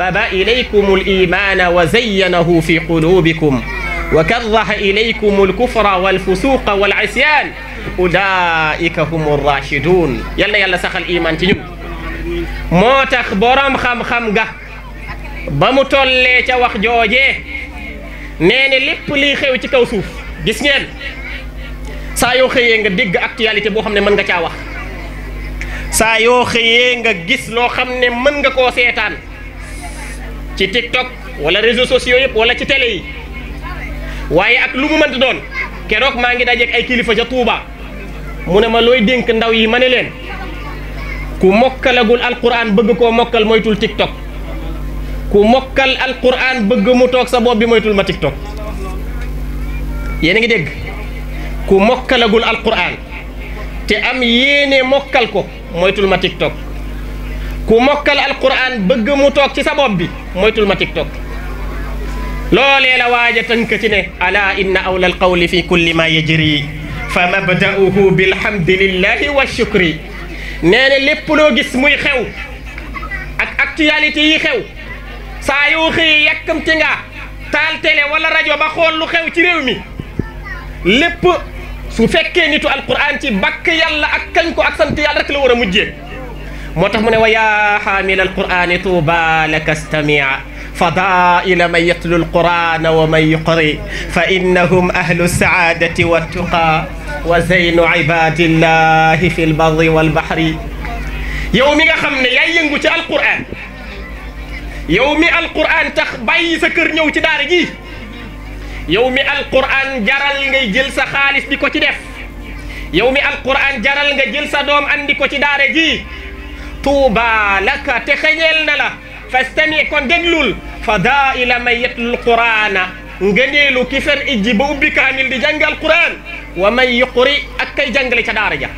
حبب إليكم الإيمان وزينه في قلوبكم وكره إليكم الكفر والفسوق والعصيان أولئك هم الراشدون يلا سخل إيمان تنيو موتاخ بروم خم غا بامو تولé ca wax jojé néné lépp li xew ci kaw suuf gis ngeen saa yoo xëyee nga dégg actualité boo xam ne mën nga caa wax saa yoo xëyee nga gis loo xam ne mën nga koo seetaan ci TikTok wala réseaux sociaux yëpp wala ci télé yi waaye ak lu mu mënti doon keroog maa ngi dajeek ay kilifa ca Touba mu ne ma looy dénk ndaw yi ma ne leen ku mokkalagul alquran bëgg koo mokkal moytul TikTok ku mokkal alquran bëgg mu toog sa bopp bi moytul ma TikTok yéen a ngi dégg ku mokkalagul alquran te am yéene mokkal ko moytul ma TikTok ku mokkal alquran bëgg mu toog ci sa bopp bi moytul ma TikTok loolee la waaja tënk ci ne ala inna awla alqawli fi kulli ma yajri fa mabda'uhu bilhamdillahi wa shukri nee na lépp loo gis muy xew ak actualité yi xew saa yoo xëy yàkkamti nga taal télé wala rajo ba xool lu xew ci réew mi lépp su fekkee nitu alquran ci bakk yàlla ak kañ ko ak sant yàlla rek la war a mujjee moo tax mu ne wa yaa xaamil alqurani tuuba laka istamia fadaila man yatlu alqurana wa man yuqri fa innahum ahlu saadati wattuqa wa zeynu ibadillahi fi lbarri walbahri yow mi nga xam ne yaay yëngu ci alquran yow mi alquran tax bàyyi sa kër ñëw ci daara ji yow mi alquran jaral ngay jël sa xaalis di ko ci def yow mi alquran jaral nga jël sa doom andi ko ci daara ji tuuba laka te xeñeel na la fastami kon déglul fadaila man yatlu alqurana ngëneelu ki fer ijji ba ubbi kaamil di jàng alquran wa man yuqri ak kay jàngale ca daara ja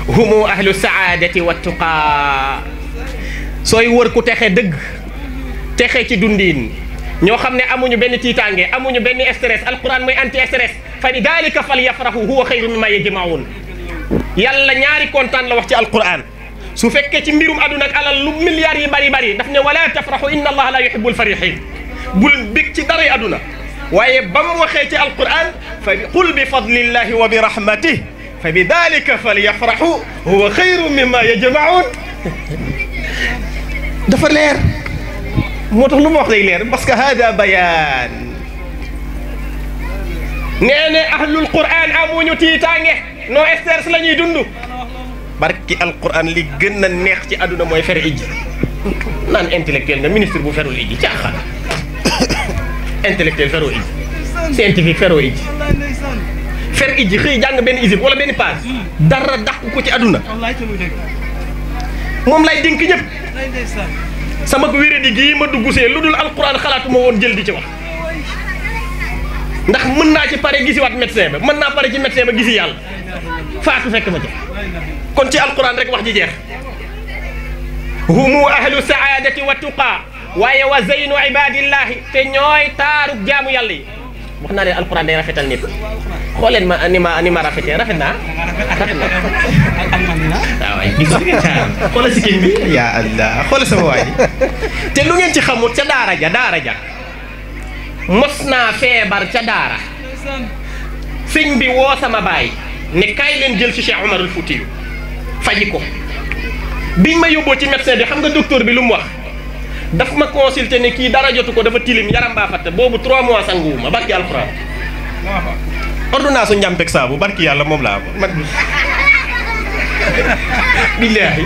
humu ahlu saadati wa tuqa sooy wër ku texe dëgg texe ci dundiin ñoo xam ne amuñu benn tiitaange amuñu benn stress alquran mooy anti stress fa li dalika fal yafrahu huwa xayru mimma yajmaun yàlla ñaari kontaan la wax ci alquran su fekkee ci mbirum aduna ak alal lu milliards yi bari bari daf ne wala tafrahu inna allaha la yuhibbul farihin bul bég ci daray aduna waaye ba mu waxee ci alquran fa qul bi fadlillahi wa bi rahmatih fa bi dalika fal yafrahu huwa xayru mimma yajmaun dafa leer moo tax lu ma wax day leer parce que hada bayaan nee ne ahlul quran amuñu tiitaange no stress la ñuy dund barki alquran li gën a neex ci àdduna mooy fer ijji naan intellectuel nga ministre bu ferul ijji caaxaan intellectuel feroo ijji scientifique feroo ijji fer ijji xëy jàng benn isib wala benn page dara dàq ko ci àdduna moom lay dénk ñëpp sama ko wéré di gii ma dugg see lu dul alquran xalaatuma woon jël di ci wax ndax mën naa ci pare gisi waat médecin ba mën naa pare ci médecin ba gisi yàlla faatu fekk ma ci kon ci alquran rek wax ji jeex humu ahlu saadati wa tuqa waaye wa zeynu ibadillahi te ñooy taarug jaamu yàlla yi wax naa leen alquran day rafetal nit xooleen ma ni ma rafetee rafet naa waaw waay gis ngeen xoolal si kii bi yaa allah xoolal sama waay te lu ngeen ci xamul ca daara ja mos naa feebar ca daara sëñ bi woo sama baay ne kaay leen jël ci Cheikh Omarul Foutiyu faji ko biñ ma yóbboo ci médecin bi xam nga docteur bi lu mu wax daf ma consulté ne kii dara jotu ko dafa tilim yaram baa fatt boobu 3 mois sanguwuma barki alxuraan ordonnance u njàmpeg saabu barki yàlla moom laa man billaahi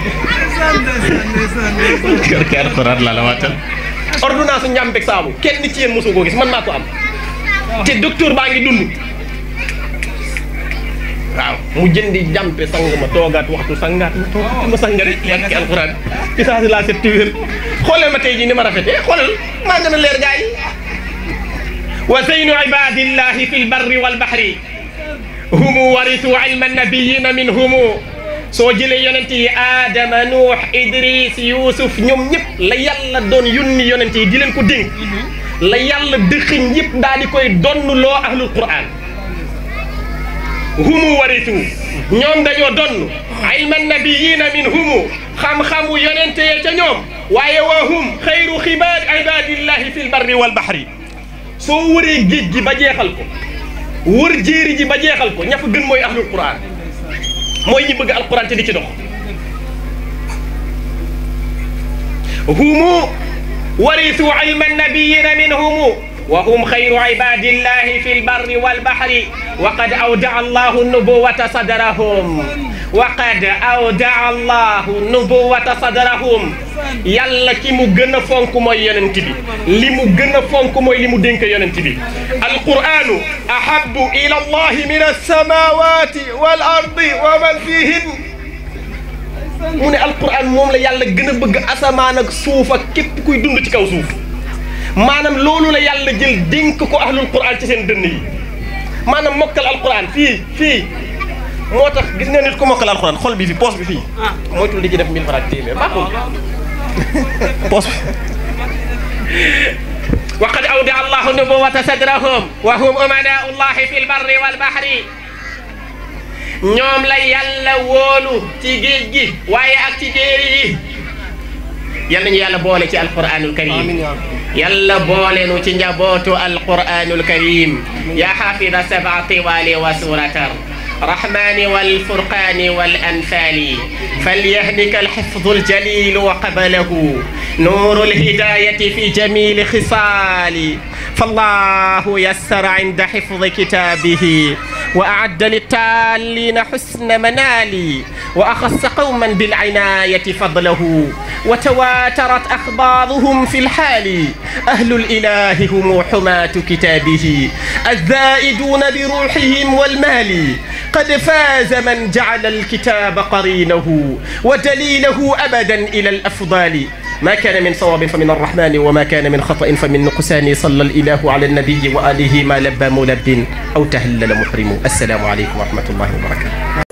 barki alxuraan laa la waatal ordonnance u njàmpeg saabu kenn ci yéen mosu koo gis man maa ko am te docteur baa ngi dund waaw mu jëndi jàmpe sang ma toogaat waxtu sangaat ma toogaat ma sanga rek barki alxuraan ci saa si laa set wér xoolal ma tey jii ni ma rafetee xoolal maa gën a leer gaa yi wa zeynu ibadillahi fi lbarri walbahri humu waritu ilma nabiyina minhumu soo jëlee yonent yi Adama Nuux Idris Yuusuf ñoom ñëpp la yàlla doon yónni yonent yi di leen ko dénk la yàlla dëxiñ yëpp daal di koy donn loo ahlul quran humu waritu ñoom dañoo donn ilma nabiyina minhumu xam-xamu yonente yee ca ñoom waaye wa hum xayru ibadillahi fi lbarri walbahri soo wëree géej gi ba jeexal ko wër jéeri ji ba jeexal ko ña fa gën mooy ahlul quran mooy ñi bëgg alquran te di ci dox humu warisu ilma nabiyina minhumu wa hum xayru ibadillahi fi lbarri walbahri wa qad awdaa allahu nubuwata sadrahum wa qad awdaa allahu nubuwata sadrahum yàlla ki mu gën a fonk mooy yonent bi li mu gën a fonk mooy li mu dénk yonent bi alquranu ahabu ila allahi min alsamawati wal ardi wa man fihin mu ne alquran moom la yàlla gën a bëgg asamaan ak suuf ak képp kuy dund ci kaw suuf maanaam loolu la yàlla jël dénk ko ahlul quran ci seen dënn yi maanaam mokkal alquran fii moo tax gis nga nit ku mokkal alquran xol bi fi poos bi fii moytul di ci def 1000 francs téeméer baaxul poos bi wa qad awda allahu nubuwata sadrahum wa hum umanau llahi fi lbarri walbahri ñoom la yàlla wóolu ci géej gi waaye ak ci jéeri yi yal nañu yàlla boole ci alquranul karim yàlla boole nu ci njabootu alquranul karim ya xaafida sab'a tiwali wa suratar rahmani walfurqani walanfali falyahdika alxifdu aljalil wa qabalahu نور الهداية في جميل خصال فالله يسر عند حفظ كتابه وأعد للتالين حسن منال وأخص قوما بالعناية فضله وتواترت أخبارهم في الحال أهل الإله هم حماة كتابه الزائدون بروحهم والمال قد فاز من جعل الكتاب قرينه ودليله أبدا إلى الأفضال ما كان من صواب فمن الرحمن وما كان من خطأ فمن نقصان صلى الإله على النبي وآله ما لبى ملب أو تهلل محرم السلام عليكم ورحمة الله وبركاته.